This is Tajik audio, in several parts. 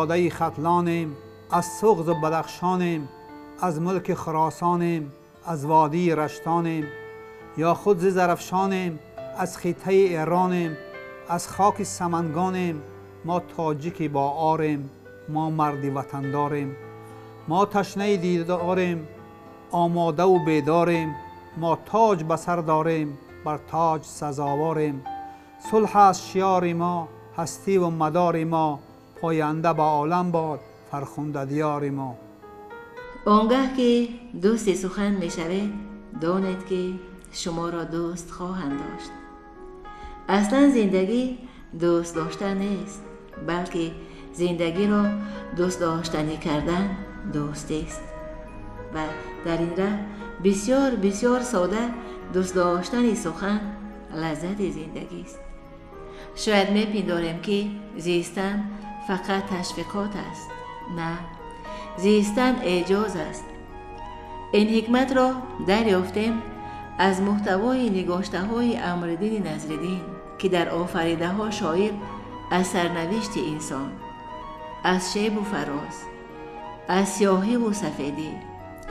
зодаи Хатлонем, аз Суғду Бадахшонем, аз мулки Хуросонем, аз водии Раштонем, ё худ зи Зарафшонем, аз хитаи Эронем, аз хоки Самангонем. Мо тоҷики боорем, мо марди ватандорем, мо ташнаи дидорем, омодаву бедорем, мо тоҷ ба сар дорем, бар тоҷ сазоворем. Сулҳ аст шиёри мо, ҳастиву мадори мо, поянда ба олам бод фархунда диёри мо. Он гаҳ ки дӯсти сухан мешавед, донед, ки шуморо дӯст хоҳанд дошт. Аслан зиндагӣ дӯст доштан нест, балки зиндагиро дӯстдоштанӣ кардан дӯстист. Ва дар ин раҳ бисёр бисёр сода дӯст доштани сухан лаззати зиндагист. Шояд мепиндорем, ки зистан фақат ташвиқот аст. На, зистан эъҷоз аст. Ин ҳикматро дарёфтем аз муҳтавои нигоштаҳои Амриддини Назриддин, ки дар офаридаҳо шоир аз сарнавишти инсон, аз шебу фароз, аз сиёҳиву сафедӣ,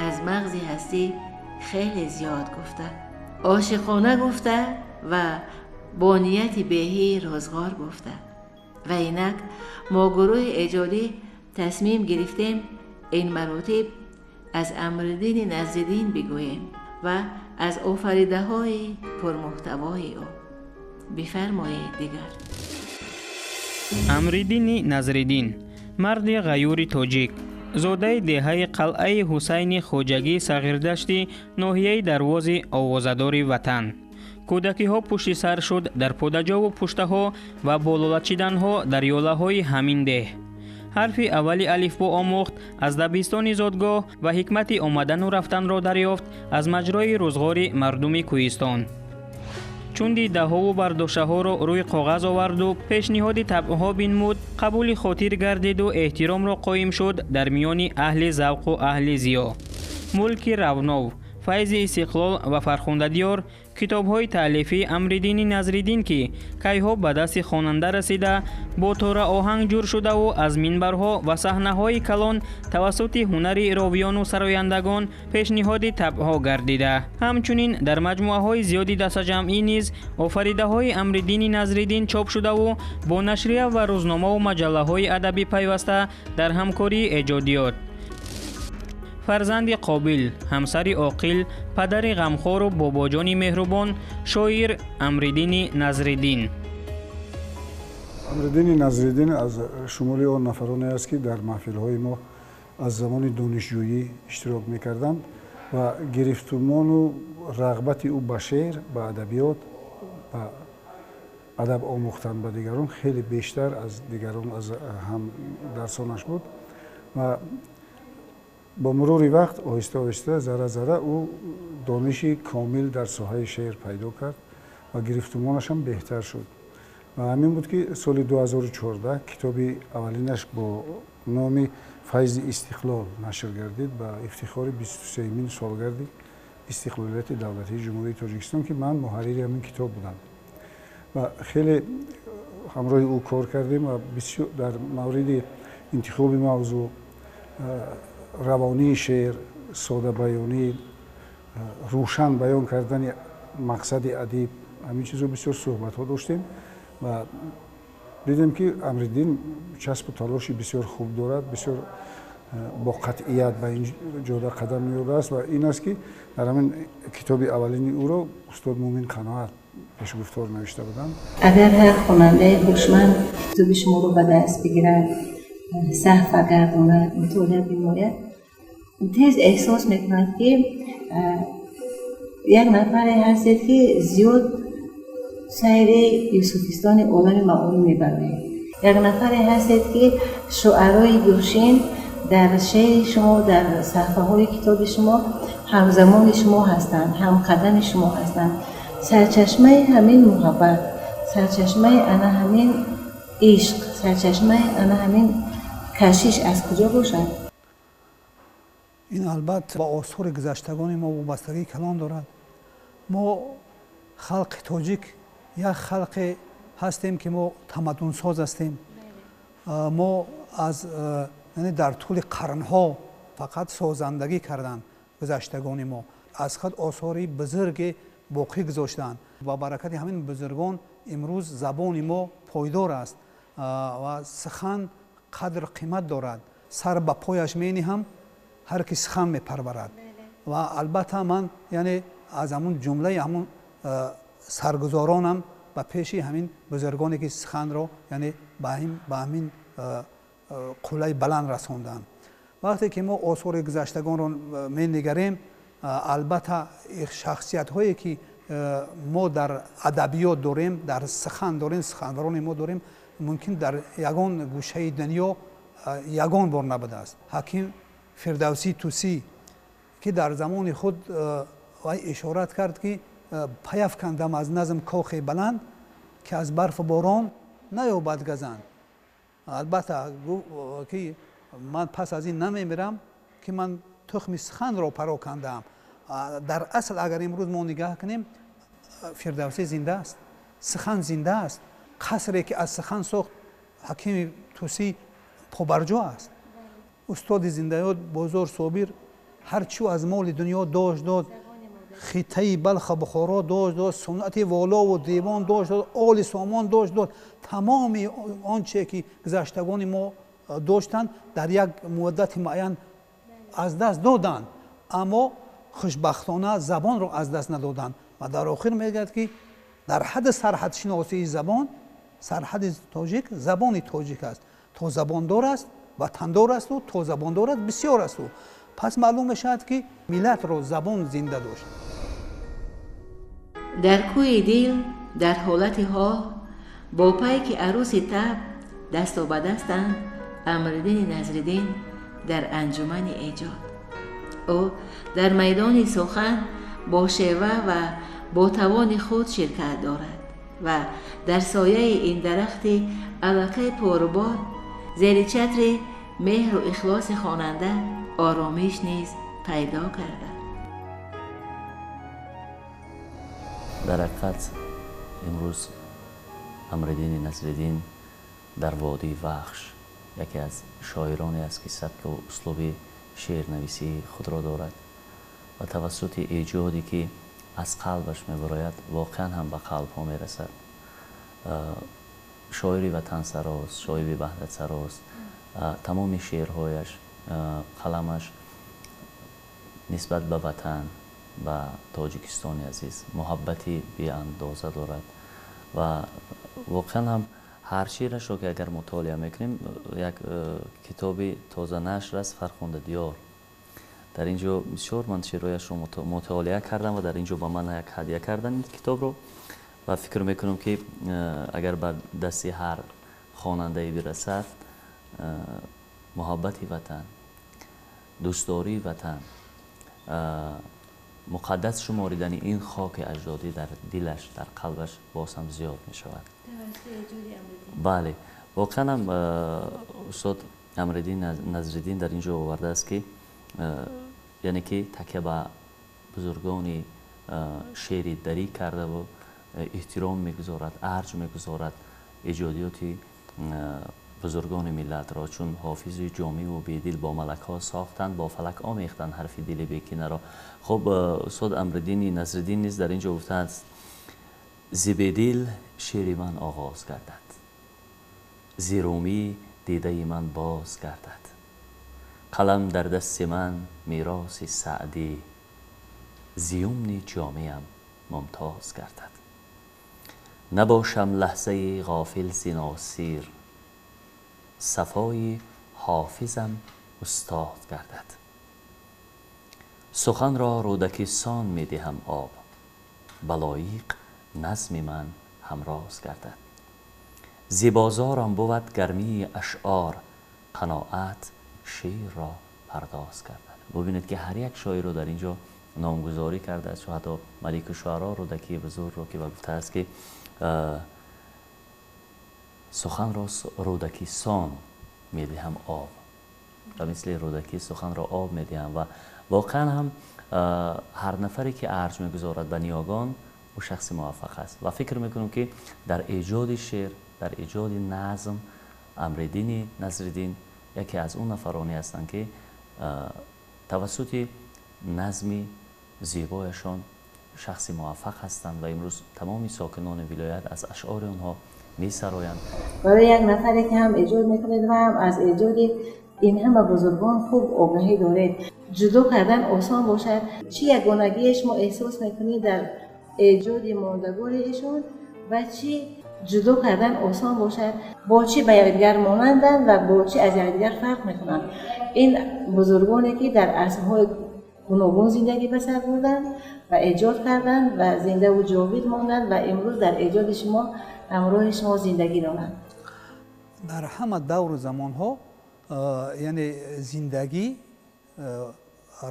аз мағзи ҳастӣ хеле зиёд гуфта, ошиқона гуфта ва бо нияти беҳӣ рӯзғор гуфта. Ва инак мо, гурӯҳи эҷодӣ, тасмим гирифтем ин маротиб аз Амриддини Назриддин бигӯем ва аз офаридаҳои пурмуҳтавои ӯ. Бифармоед дигар. Амриддини Назриддин, марди ғаюри тоҷик, зодаи деҳаи Қалъаи Ҳусайни Хоҷагии Сағирдашти ноҳияи Дарвози овозадори ватан. Кӯдакиҳо пушти сар шуд дар подаҷову пуштаҳо ва бололачиданҳо дар ёлаҳои ҳамин деҳ. Ҳарфи аввали алифбо омӯхт аз дабистони зодгоҳ ва ҳикмати омадану рафтанро дарёфт аз маҷрои рӯзғори мардуми кӯҳистон. Чун дидаҳову бардоштаҳоро рӯи коғаз оварду пешниҳоди табъҳо бинмуд, қабули хотир гардиду эҳтиромро қоим шуд дар миёни аҳли завқу аҳли зиё. «Мулки равнов», «Файзи истиқлол» ва «Фархундадиёр» китобҳои таълифии Амриддини Назриддин, ки кайҳо ба дасти хонанда расида, бо тораоҳанг ҷур шудаву аз минбарҳо ва саҳнаҳои калон тавассути ҳунари ровиёну сарояндагон пешниҳоди табъҳо гардида. Ҳамчунин дар маҷмӯаҳои зиёди дастаҷамъӣ низ офаридаҳои Амриддини Назриддин чоп шудаву бо нашрия ва рӯзномаву маҷаллаҳои адабӣ пайваста дар ҳамкории эҷодиёт. Фарзанди қобил, ҳамсари оқил, падари ғамхору бобоҷони меҳрубон, шоир Амриддини Назриддин. Амриддини Назриддин аз шумули он нафароне аст, ки дар маҳфилҳои мо аз замони донишҷӯӣ иштирок мекарданд ва гирифтумону рағбати ӯ ба шеър, ба адабиёт, ба адаб омӯхтан ба дигарон хеле бештар аз дигарон, аз ҳамдарсонаш буд. Ва бо мурури вақт оҳиста оҳиста, зарра зарра ӯ дониши комил дар соҳаи шеър пайдо кард ва гирифтумонашам беҳтар шуд. Ва ҳамин буд, ки соли 2014 китоби аввалинаш бо номи «Файзи истиқлол» нашр гардид ба ифтихори 23-юмин солгарди истиқлолияти давлатии Ҷумҳурии Тоҷикистон, ки ман муҳаррири ҳамин китоб будам ва хеле ҳамроҳи ӯ кор кардем ва дар мавриди интихоби мавзӯъ, равонии шеър, содабаёнӣ, рӯшан баён кардани мақсади адиб, ҳамин чизо бисёр суҳбатҳо доштем. Ва дидем, ки Амриддин часпу талоши бисёр хуб дорад, бисёр бо қатъият ба ин ҷода қадам ниҳодааст. Ва ин аст, ки дар ҳамин китоби аввалини ӯро устод Мумин Қаноат пешгуфтор навишта буданд. Агар ҳар хонандаи ҳушманд китоби шуморо ба даст бигирад, саҳфа гардонад, мутолиа бимояд, тез эҳсос мекунад, ки як нафаре ҳастед, ки зиёд сайри юсуфистони олами маъонӣ мебароед, як нафаре ҳастед, ки шуарои гулшин дар шеъри шумо, дар саҳфаҳои китоби шумо ҳамзамони шумо ҳастанд, ҳамқадами шумо ҳастанд. Сарчашмаи ҳамин муҳаббат, сарчашмаи ана ҳамин ишқ, сарчашмаи ана ҳамин кашиш аз куҷо бошад? Ин албатта ба осори гузаштагони мо вобастагии калон дорад. Мо халқи тоҷик як халқе ҳастем, ки мо тамаддунсоз ҳастем. Мо Аз яъне дар тӯли қарнҳо фақат созандагӣ карданд гузаштагони мо, аз худ осори бузурге боқӣ гузоштанд. Ба баракати ҳамин бузургон имрӯз забони мо пойдор аст ва сухан қадр қимат дорад. Сар ба пояш мениҳам ҳар ки сухан мепарварад. Ва албатта ман яъне аз ҳамун ҷумлаи ҳамун саргузоронам ба пеши ҳамин бузургоне ки суханро яъне ба ҳамин қуллаи баланд расонданд. Вақте ки мо осори гузаштагонро менигарем, албатта шахсиятҳое ки мо дар адабиёт дорем, дар сухан дорем, суханварони мо дорем, мумкин дар ягон гӯшаи дунё ягон бор набудааст. Ҳаким Фирдавсӣ Тусӣ ки дар замони худ вай ишорат кард ки паяфкандам аз назм кохи баланд, ки аз барфу борон наёбад газанд. Албатта ки ман пас аз ин намемирам ки ман тухми суханро парокандаам. Дар асл агар имрӯз мо нигаҳ кунем, Фирдавсӣ зинда аст, сухан зинда аст. Қасре ки аз сухан сохт Ҳакими Тусӣ побарҷо аст. Устоди зиндаёд Бозор Собир ҳарчӣ аз моли дунё дошт дод, хитаи Балха Бухоро дошт дод, суннати волову девон дошт дод, оли сомон дошт дод. Тамоми он че ки гузаштагони мо доштанд дар як муддати муайян аз даст доданд, аммо хушбахтона забонро аз даст надоданд. Ва дар охир мегӯяд ки дар ҳадди сарҳадшиносии забон, сарҳади тоҷик забони тоҷик аст. То забондор аст ватандор асту, то забондор аст бисёр асту. Пас маълум мешавад ки миллатро забон зинда дошт. Дар кӯи дил дар ҳолати ҳоҳ бо пайки арӯси таб дасту ба дастанд Амриддини Назриддин дар анҷумани эҷод. Ӯ дар майдони сухан бо шева ва бо тавони худ ширкат дорад ва дар сояи ин дарахти аллакай порубор зери чатри меҳру ихлоси хонанда оромиш низ пайдо карда. Дар ҳақиқат имрӯз Амриддини Назриддин дар водии Вахш яке аз шоироне аст ки сабку услуби шеърнависии худро дорад ва тавассути эҷоде ки аз қалбаш мебарояд воқеан ҳам ба қалбҳо мерасад. Шоири ватансарост, шоири ваҳдатсарост. Тамоми шеърҳояш, қаламаш нисбат ба ватан, ба Тоҷикистони азиз муҳаббати беандоза дорад ва воқеан ҳам ҳар шеърашро ки агар мутолиа мекунем, як китоби тозанашр аст Фархунда диёр. Дар ин ҷо бисёр ман шеърҳояшро мутолиа кардам ва дар ин ҷо ба ман як ҳадя карданд ин китобро ва фикр мекунам ки агар ба дасти ҳар хонандае бирасад, муҳаббати ватан, дӯстдории ватан, муқаддас шуморидани ин хоки аҷдодӣ дар дилаш, дар қалбаш боз ҳам зиёд мешавад. Бале, воқеан ҳам устод Амриддин Назриддин дар ин ҷо овардааст ки яъне ки такя ба бузургони шеъри дарӣ кардаву эҳтиром мегузорад, арҷ мегузорад эҷодиёти бузургони миллатро, чун Ҳофизи Ҷомиву Бедил бо малакҳо сохтанд, бо фалак омехтанд ҳарфи дили бекинаро. Хуб, устод Амриддини Назриддин низ дар ин ҷо гуфтааст: зи бедил шеъри ман оғоз гардад, зи румӣ дидаи ман боз гардад, қалам дар дасти ман мероси Саъдӣ, зи юмни ҷомиам мумтоз гардад. Набошам лаҳзаи ғофил зи носир, сафои ҳофизам устод гардад. Суханро Рӯдакисон медиҳам об, ба лоиқ назми ман ҳамроз гардад. Зи бозорам бувад гармии ашъор, қаноат шеърро пардоз гардад. Бубинед ки ҳар як шоирро дар ин ҷо номгузорӣ кардааст, ҳатто Малику Шуаро Рӯдакии бузургро ки гуфтааст ки суханро Рӯдакисон медиҳам об, ва мисли Рӯдакӣ суханро об медиҳам. Ва воқеан ҳам ҳар нафаре ки арҷ мегузорад ба ниёгон, ӯ шахси муваффақ аст. Ва фикр мекунам ки дар эҷоди шеър, дар эҷоди назм Амриддини Назриддин яке аз он нафароне ҳастанд, ки тавассути назми зебояшон шахси муваффақ ҳастанд ва имрӯз тамоми сокинони вилоят аз ашъори онҳо месароянд. Барои як нафаре, ки ҳам эҷод мекунед ва ҳам аз эҷоди ин ҳама бузургон хуб огаҳӣ доред, ҷудо кардан осон бошад, чӣ ягонагие шумо эҳсос мекунед дар эҷоди мондагори эшон ва чӣ ҷудо кардан осон бошад, бо чӣ ба якдигар монанданд ва бо чӣ аз якдигар фарқ мекунанд? Ин бузургоне, ки дар асрҳои гуногун зиндагӣ ба сар бурданд ва эҷод карданд ва зиндаву ҷовид монданд ва имрӯз дар эҷоди шумо ҳамроҳи шумо зиндагӣ доранд. Дар ҳама давру замонҳо, яъне зиндагӣ,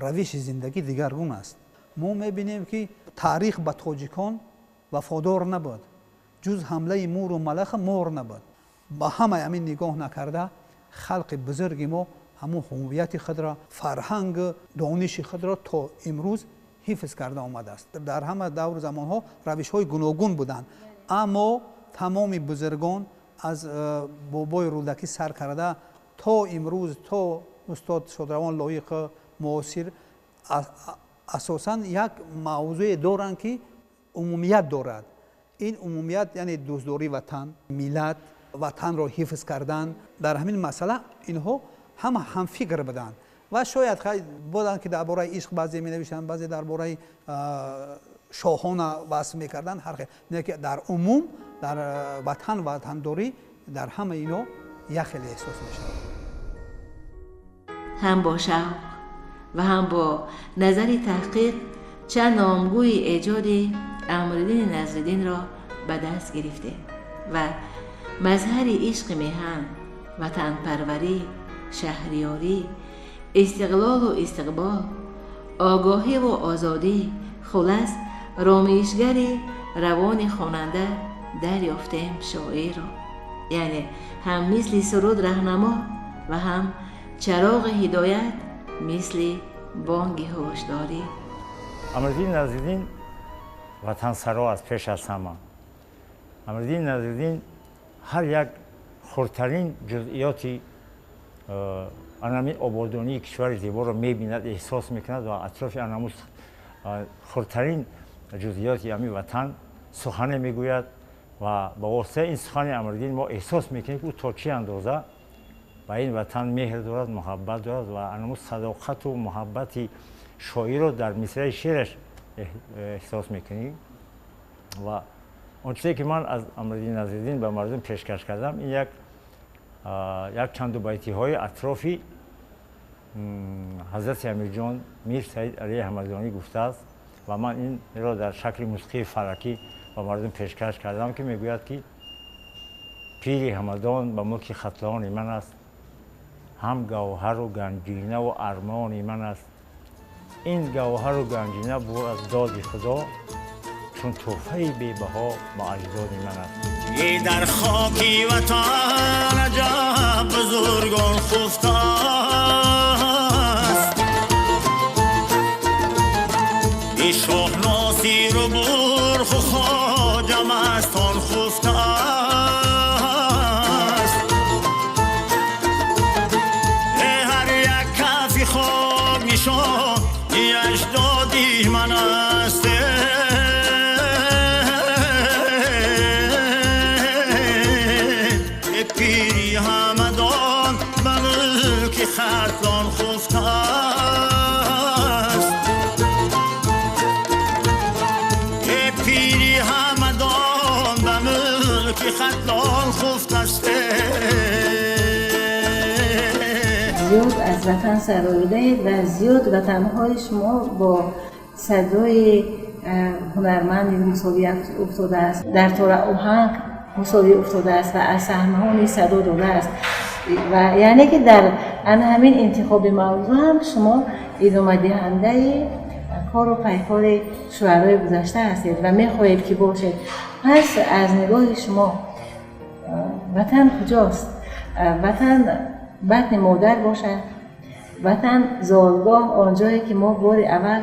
равиши зиндагӣ дигаргун аст. Мо мебинем, ки таърих ба тоҷикон вафодор набуд, ҷуз ҳамлаи муру малаха мор набуд. Ба ҳамаи ҳамин нигоҳ накарда, халқи бузурги мо ҳамун ҳувияти худро, фарҳангу дониши худро то имрӯз ҳифз карда омадааст. Дар ҳама давру замонҳо равишҳои гуногун буданд, аммо тамоми бузургон аз бобои Рӯдакӣ сар карда то имрӯз, то устод Шодравон Лоиқ муосир, асосан як мавзӯе доранд, ки умумият дорад. Ин умумият, яъне дӯстдории ватан, миллат, ватанро ҳифз кардан. Дар ҳамин масъала инҳо ҳама ҳамфикр буданд ва шояд буданд, ки дар бораи ишқ баъзе менавиштанд, баъзе дар бораи шоҳона васф мекарданд, ҳар хел, не ки дар умум дар ватан, ватандорӣ дар ҳамаи ино як хеле эҳсос мешавад. Ҳам бо шавқ ва ҳам бо назари таҳқиқ чанд номгӯи эҷоди Амриддини Назриддинро ба даст гирифтем ва мазҳари ишқи меҳан, ватанпарварӣ, шаҳриёрӣ, истиқлолу истиқбол, огоҳиву озодӣ, хулас, ромишгари равони хонанда дарёфтем шоирро. Яъне ҳам мисли суруд раҳнамо ва ҳам чароғи ҳидоят, мисли бонги ҳушдорӣ. Амриддин Назриддин ватансаро аст пеш аз ҳама. Амриддин Назриддин ҳар як хурдтарин ҷузъиёти анами ободонии кишвари зеборо мебинад, эҳсос мекунад ва атрофи анаму хурдтарин ҷузъиёти ами ватан сухане мегӯяд ва ба воситаи ин сухани Амриддин мо эҳсос мекунем, ки ӯ то чӣ андоза ба ин ватан меҳр дорад, муҳаббат дорад ва анаму садоқату муҳаббати шоирро дар мисраи шеъраш эҳсос мекунем. Ва он чизе, ки ман аз Амриддин Назриддин ба мардум пешкаш кардам, ин як чанду байтиҳои атрофи ҳазрати Амирҷон Мир Саид Алии Ҳамадонӣ гуфтааст ва ман инро дар шакли мусиқии фалакӣ ба мардум пешкаш кардам, ки мегӯяд, ки пири Ҳамадон ба мулки Хатлони ман аст, ҳам гавҳару ганҷинаву армони ман аст. Ин гавҳару ганҷина бур аз доди Худо, чун тӯҳфаи бебаҳо ба аҷдоди ман аст. Дар хоки ватан аҷаб бузургон хуфтааст, шоҳ Носиру Бурху Хоҷа Мастон хуфтааст. Ҳар як кафи хок нишони аҷдоди ман аст. Пири Ҳамадон ба мулки Хатлон хуфтааст, пири Ҳамадон ба мулки Хатлон хуфтааст. Зиёд аз ватан сароидаед ва зиёд ватанҳои шумо бо садои ҳунарманд мусовӣ уфтодааст, дар тора оҳанг мусовӣ уфтодааст ва аз саҳнаҳо низ садо додааст. Ва яъне ки дар ана ҳамин интихоби мавзӯъ ҳам шумо идомадиҳандаи кору пайкори шуарои гузашта ҳастед ва мехоҳед, ки бошед. Пас аз нигоҳи шумо ватан куҷост? Ватан батни модар бошад, ватан зодгоҳ, он ҷое, ки мо бори аввал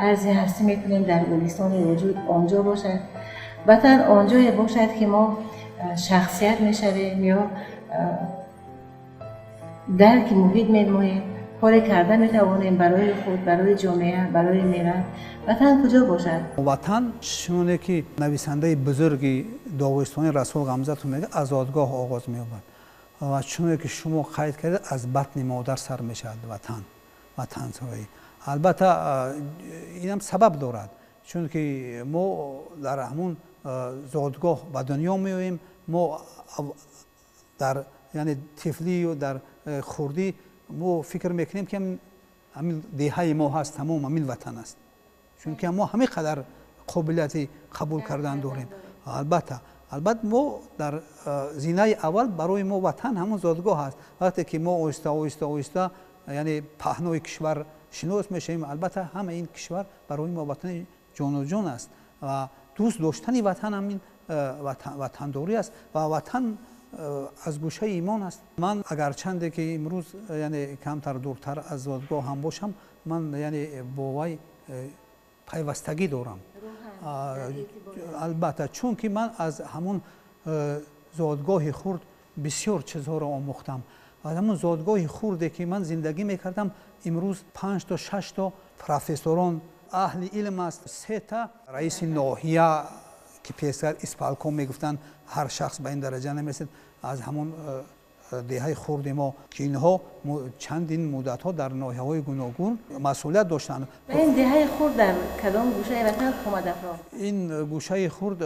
арзи ҳастӣ мекунем дар гулистони вуҷуд, он ҷо бошад, ватан он ҷое бошад, ки мо шахсият мешавем ё Дарки муҳит менамоем, коре карда метавонем барои худ, барои ҷомеа, барои миллат. Ватан куҷо бошад? Ватан, чуноне ки нависандаи бузурги доғистони Расул Ғамзатов мегӯяд, аз зодгоҳ оғоз меёбад. Ва чуноне ки шумо қайд кардед, аз батни модар сар мешавад ватан, ватансароӣ. Албатта, инам сабаб дорад, чунки мо дар ҳамун зодгоҳ ба дунё меоем. Мо дар, яъне, тифлию дар хурдӣ мо фикр мекунем, ки ҳамин деҳаи мо ҳаст, тамом ҳамин ватан аст, чунки мо ҳамин қадар қобилияти қабул кардан дорем. Албатта, мо дар зинаи аввал барои мо ватан ҳамон зодгоҳ аст. Вақте ки мо оҳиста, оҳиста, оҳиста, яъне, паҳнои кишвар шинос мешавем, албатта, ҳама ин кишвар барои мо ватани ҷонуҷон аст ва дӯст доштани ватан ҳамин ватандорӣ аст ва ватан аз гӯшаи имон аст. Ман агарчанде ки имрӯз, яъне, камтар дуртар аз зодгоҳ ҳам бошам, ман, яъне, бо вай пайвастагӣ дорам, албатта, чунки ман аз ҳамун зодгоҳи хурд бисёр чизҳоро омӯхтам. Аз ҳамун зодгоҳи хурде ки ман зиндагӣ мекардам, имрӯз панҷто, шашто профессорон, аҳли илм аст, сета раиси ноҳия, ки пештар исполком мегуфтанд, ҳар шахс ба ин дараҷа намерасид, аз ҳамон деҳаи хурди мо, ки инҳо чандин муддатҳо дар ноҳияҳои гуногун масъулият доштанд. Ин деҳаи хурд дар кадом гӯшаи ватан омадафро? Ин гӯшаи хурд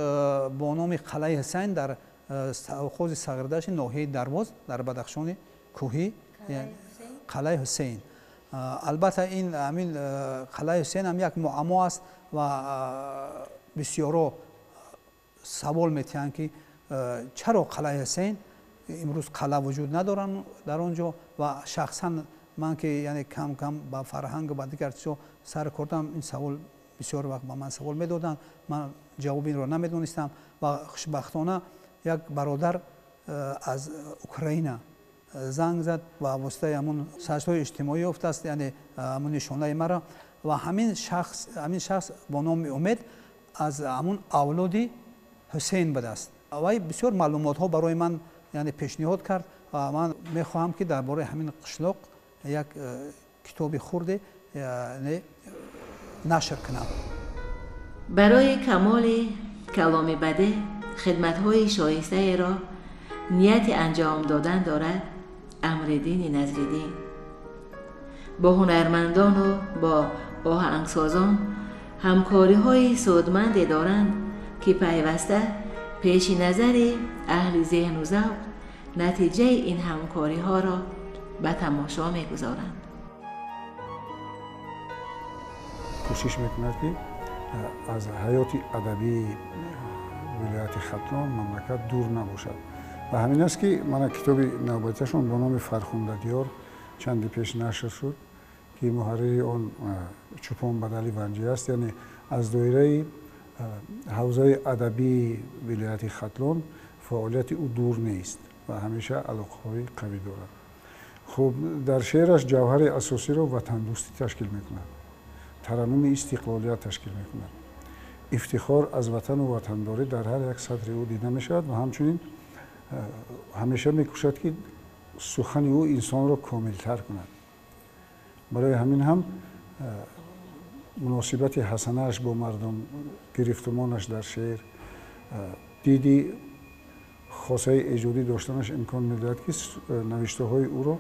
бо номи Қалаи Ҳусайн дар совхози Сағирдашти ноҳияи Дарвоз дар Бадахшони кӯҳӣ. Қалаи Ҳусейн. Албатта, ин ҳамин Қалаи Ҳусейн ҳам як муаммо аст ва бисёро савол метиҳанд, ки чаро Қалаи Ҳусейн, имрӯз қалъа вуҷуд надоранд дар он ҷо. Ва шахсан ман, ки, яъне, кам кам ба фарҳангу ба дигар чизо сар кардам, ин савол бисёр вақт ба ман савол медоданд, ман ҷавоби инро намедонистам. Ва хушбахтона як бародар аз Украина занг зад ва воситаи ҳамун сайтҳои иҷтимоӣ ёфтааст, яъне, ҳамун нишонаи маро. Ва ҳамин шахс бо номи Умед аз ҳамун авлоди Ҳусейн будааст. Вай бисёр маълумотҳо барои ман, яъне, пешниҳод кард ва ман мехоҳам, ки дар бораи ҳамин қишлоқ як китоби хурде нашр кунам. Барои камоли каломи бадеъ хидматҳои шоистаеро нияти анҷом додан дорад Амриддини Назриддин. Бо ҳунармандону бо оҳангсозон ҳамкориҳои судманде доранд, ки пайваста пеши назари аҳли зеҳну завқ натиҷаи ин ҳамкориҳоро ба тамошо мегузоранд. Кӯшиш мекунад, ки аз ҳаёти адабии вилояти Хатлон, мамлакат дур набошад. Ва ҳамин аст, ки мана китоби навбатиашон бо номи «Фархундадиёр» чанде пеш нашр шуд, ки муҳаррири он Чӯпон Бадали Ванҷӣ аст. Яъне, аз доираи ҳавзаи адабии вилояти Хатлон фаъолияти ӯ дур нест ва ҳамеша алоқаҳои қавӣ дорад. Хуб, дар шеъраш ҷавҳари асосиро ватандӯстӣ ташкил мекунад, тараннуми истиқлолият ташкил мекунад. Ифтихор аз ватану ватандорӣ дар ҳар як сатри ӯ дида мешавад ва ҳамчунин ҳамеша мекӯшад, ки сухани ӯ инсонро комилтар кунад. Барои ҳамин ҳам муносибати ҳасанааш бо мардум, гирифтумонаш дар шеър, диди хосаи эҷодӣ доштанаш имкон медиҳад, ки навиштаҳои ӯро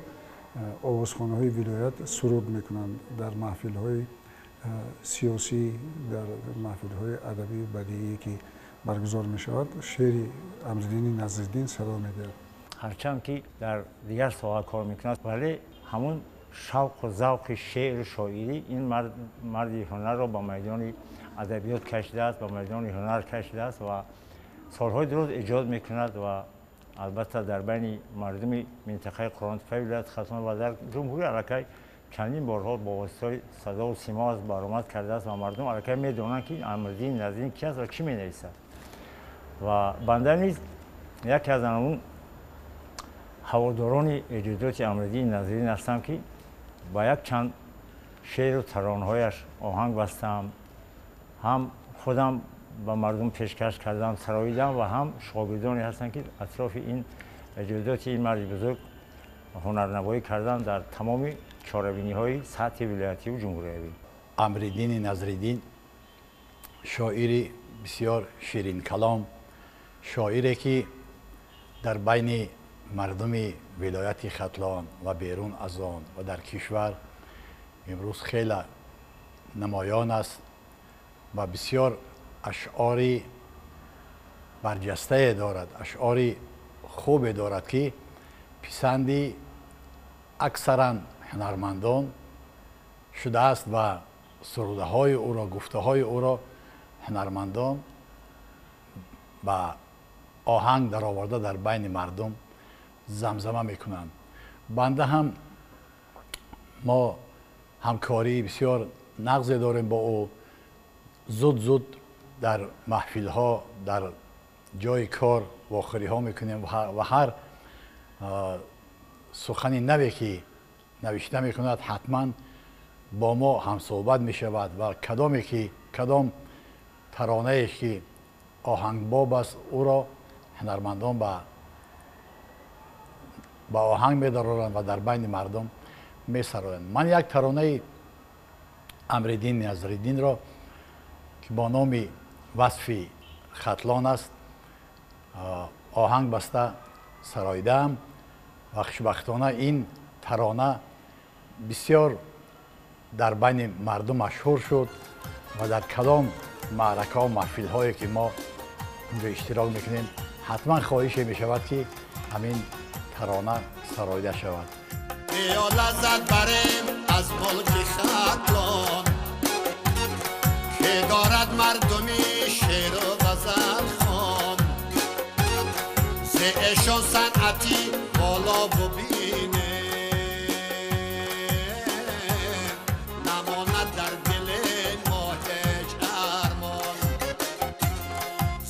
овозхонаҳои вилоят суруд мекунанд, дар маҳфилҳои сиёсӣ, дар маҳфилҳои адабию бадиӣ, ки баргузор мешавад, шеъри Амриддини Назриддин садо медиҳад. Ҳарчанд ки дар дигар соҳа кор мекунад, вале ҳамун шавқу завқи шеъру шоирӣ ин марди ҳунарро ба майдони адабиёт кашидааст, ба майдони ҳунар кашидааст ва солҳои дуруст эҷод мекунад. Ва албатта, дар байни мардуми минтақаи Қурғонтеппаи вилояти Хатлон ва дар ҷумҳурӣ аллакай чандин борҳо бо воситаи садову симо баромад кардааст ва мардум аллакай медонанд, ки Амриддини Назриддин ки аст ва чӣ менависад. Ва банда низ яке аз ҳамун ҳаводорони эҷодиёти Амриддини Назриддин ҳастам, ки ба як чанд шеъру таронҳояш оҳанг бастам, ҳам худам ба мардум пешкаш кардам, сароидам ва ҳам шогирдоне ҳастанд, ки атрофи ин эҷодиёти ин марди бузург ҳунарнамоӣ кардан дар тамоми чорабиниҳои сатҳи вилоятиву ҷумҳуриявӣ. Амриддини Назриддин шоири бисёр ширинкалом, шоире ки дар байни мардуми вилояти Хатлон ва берун аз он ва дар кишвар имрӯз хеле намоён аст ва бисёр ашъори барҷастае дорад, ашъори хубе дорад, ки писанди аксаран ҳунармандон шудааст ва сурудаҳои ӯро, гуфтаҳои ӯро ҳунармандон ба оҳанг дароварда дар байни мардум замзама мекунанд. Банда ҳам мо ҳамкории бисёр нағзе дорем бо ӯ. Зуд зуд дар маҳфилҳо, дар ҷои кор вохӯриҳо мекунем ва ҳар сухани наве ки навишта мекунад, ҳатман бо мо ҳамсӯҳбат мешавад ва кадоме ки кадом таронае ки оҳангбоб аст, ӯро ҳунармандон ба оҳанг медароранд ва дар байни мардум месароянд. Ман як таронаи Амриддин Назриддинро, ки бо номи «Васфи Хатлон» аст, оҳанг баста сароидаам ва хушбахтона ин тарона бисёр дар байни мардум машҳур шуд ва дар кадом маъракаҳо, маҳфилҳое ки мо унҷо иштирок мекунем, ҳатман хоҳише мешавад, ки ҳамин тарона сароида шавад. Биё лаззат барем аз мулки Хатлон, ки дорад мардуми шеру ғазалхон. Зе эшон санъати боло бубине, намонад дар дили мо ҳеҷ армон.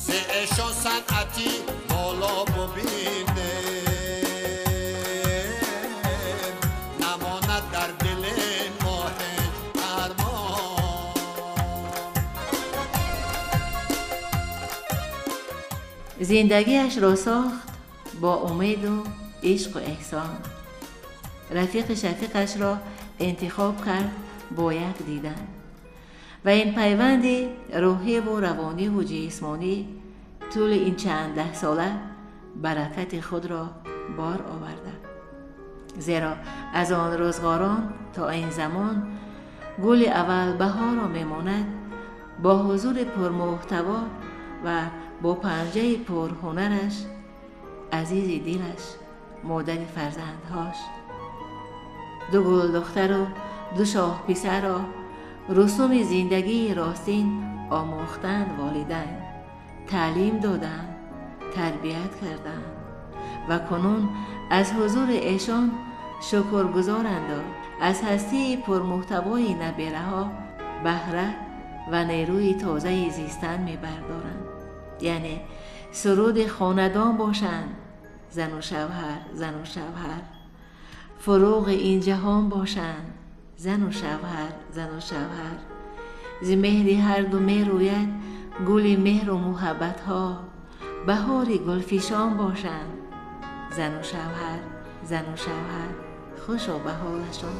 Зе эшон санъати боло бубине, намонад дар дили мо ҳеҷ армон. Зиндагиашро сохт бо умеду ишқу эҳсон. Рафиқи шафиқашро интихоб кард бо як дидан ва ин пайванди рӯҳиву равониву ҷисмонӣ тӯли ин чанд даҳсола баракати худро бор оварда, зеро аз он рӯзғорон то ин замон гули аввал баҳорро мемонад бо ҳузури пурмуҳтаво ва бо панҷаи пурҳунараш азизи дилаш, модари фарзандҳош. Ду гулдухтару ду шоҳписарро русуми зиндагии ростин омӯхтанд волидайн, таълим доданд, тарбият карданд ва кунун аз ҳузури эшон шукргузоранду аз ҳастии пурмуҳтавои набераҳо баҳра ва нерӯи тозаи зистан мебардоранд. Яъне суруди хонадон бошанд зану шавҳар, зану шавҳар, фуруғи ин ҷаҳон бошанд зану шавҳар, зану шавҳар. Зи меҳри ҳарду мерӯяд гули меҳру муҳаббатҳо, баҳори гулфишон бошанд зану шавҳар, зану шавҳар, хушо ба ҳолашон.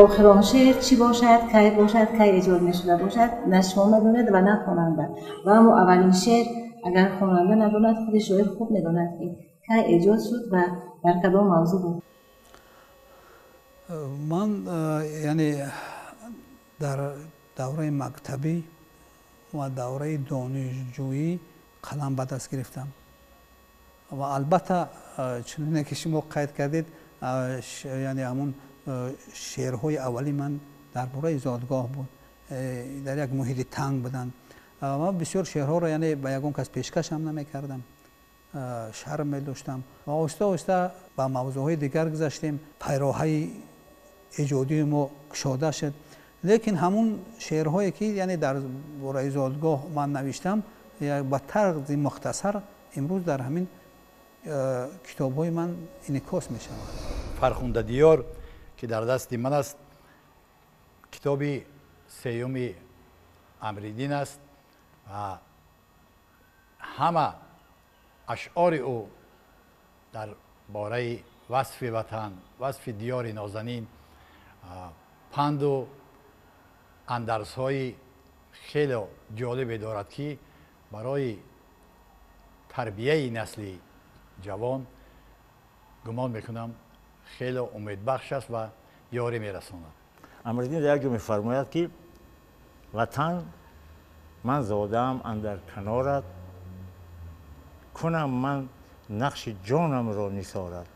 Охирон шеър чӣ бошад, кай бошад, кай эҷод мешуда бошад, на шумо медонед ва на хонанда. Ва аммо аввалин шеър агар хонанда надонад, худи шоир хуб медонад, ки кай эҷод шуд ва дар кадом мавзӯъ буд. Ман яъне дар давраи мактабӣ ва давраи донишҷӯӣ қалам ба даст гирифтам ва албатта, чуноне ки шумо қайд кардед, яъне ҳамун шеърҳои аввали ман дар бораи зодгоҳ буд, дар як муҳити танг буданд. Ман бисёр шеърҳоро яъне ба ягон кас пешкашам намекардам, шарм медоштам ва оҳиста оҳиста ба мавзӯъҳои дигар гузаштем. Пайроҳаи эҷодии мо кушода шуд, лекин ҳамун шеърҳое ки яъне дар бораи зодгоҳ ман навиштам, ба тарзи мухтасар имрӯз дар ҳамин китобҳои ман инъикос мешавад. «Фархундадиёр», ки дар дасти ман аст, китоби сеюми Амриддин аст ва ҳама ашъори ӯ дар бораи васфи ватан, васфи диёри нозанин панду андарзҳои хеле ҷолибе дорад, ки барои тарбияи насли ҷавон гумон мекунам хеле умедбахш аст ва ёрӣ мерасонад. Амриддин дар як ҷо мефармояд, ки ватан ман зодаам андар канорат, кунам ман нақши ҷонамро нисорат.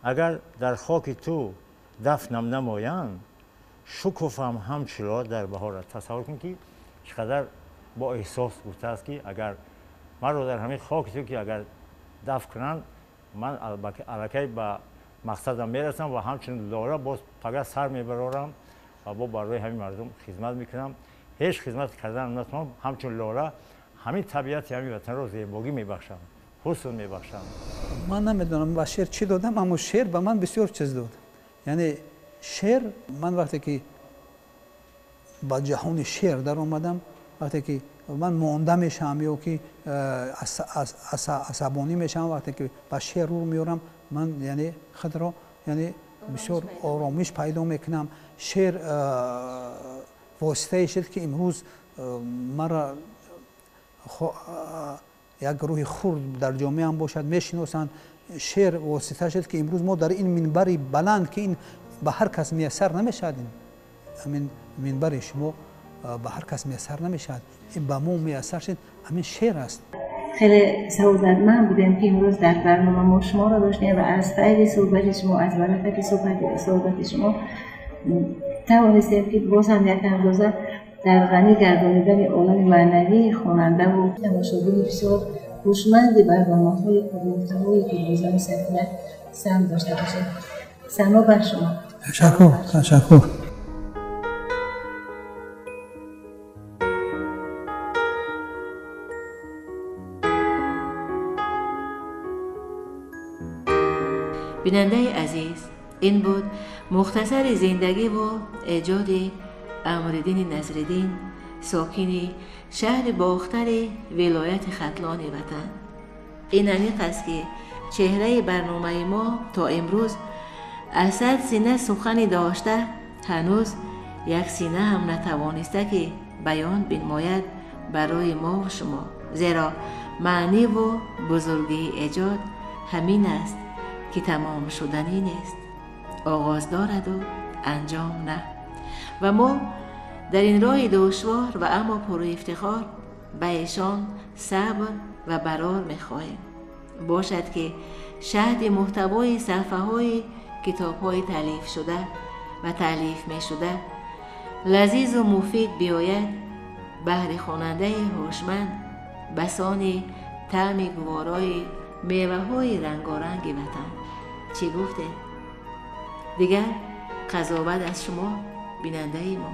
Агар дар хоки ту дафнам намоянд, шукуфам ҳамчило дар баҳорат. Тасаввур кун, ки чӣ қадар бо эҳсос гуфтааст, ки агар маро дар ҳамин хоки ту ки агар дафн кунанд, ман аллакай ба мақсадам мерасам ва ҳамчун лора боз пага сар мебарорам ва бо барои ҳамин мардум хизмат мекунам. Ҳеҷ хизмат кардан натавонам, ҳамчун лора ҳамин табиати ҳамин ватанро зебогӣ мебахшам, ҳусн мебахшам. Ман намедонам ба шеър чӣ додам, аммо шеър ба ман бисёр чиз дод. Яъне шеър, ман вақте ки ба ҷаҳони шеър даромадам, вақте ки ман монда мешавам ё ки асабонӣ мешавам, вақте ки ба шеър рӯ меорам, ман яъне худро яъне бисёр оромиш пайдо мекунам. Шеър воситае шуд, ки имрӯз маро як гурӯҳи хурд дар ҷомеаам бошад мешиносанд. Шеър восита шуд, ки имрӯз мо дар ин минбари баланд, ки ин ба ҳар кас муяссар намешавад, ҳамин минбари шумо ба ҳар кас муяссар намешавад, ин ба мо муяссар шуд, ҳамин шеър аст. Хеле саодатманд будем, ки имрӯз дар барнома мо шуморо доштем ва аз файзи суҳбати шумо, аз баракати суҳбати шумо тавонистем, ки боз ҳам як андоза дар ғанӣ гардонидани олами маънавии хонандаву тамошобини бисёр ҳушманди барномаҳои пурмуҳтавое, ки бозани Сафина саҳм дошта бошем. Сано бар шумо. Ташаккур, ташаккур. Бинандаи азиз, ин буд мухтасари зиндагиву эҷоди Амриддини Назриддин, сокини шаҳри Бохтари вилояти Хатлони ватан. Ин аниқ аст, ки чеҳраи барномаи мо то имрӯз аз 100 сина сухани дошта, ҳанӯз як сина ҳам натавониста, ки баён бинмояд барои мову шумо, зеро маъниву бузургии эҷод ҳамин аст, ки тамом шуданӣ нест, оғоз дораду анҷом на. Ва мо дар ин роҳи душвор ва аммо пуруифтихор ба эшон сабр ва барор мехоҳем. Бошад, ки шаҳди муҳтавои саҳфаҳои китобҳои таълифшуда ва таълиф мешуда лазизу муфид биёяд баҳри хонандаи ҳушманд басони таъми гуворои меваҳои рангоранги ватан. Чӣ гуфтед? Дигар қазоват аз шумо, бинандаи мо.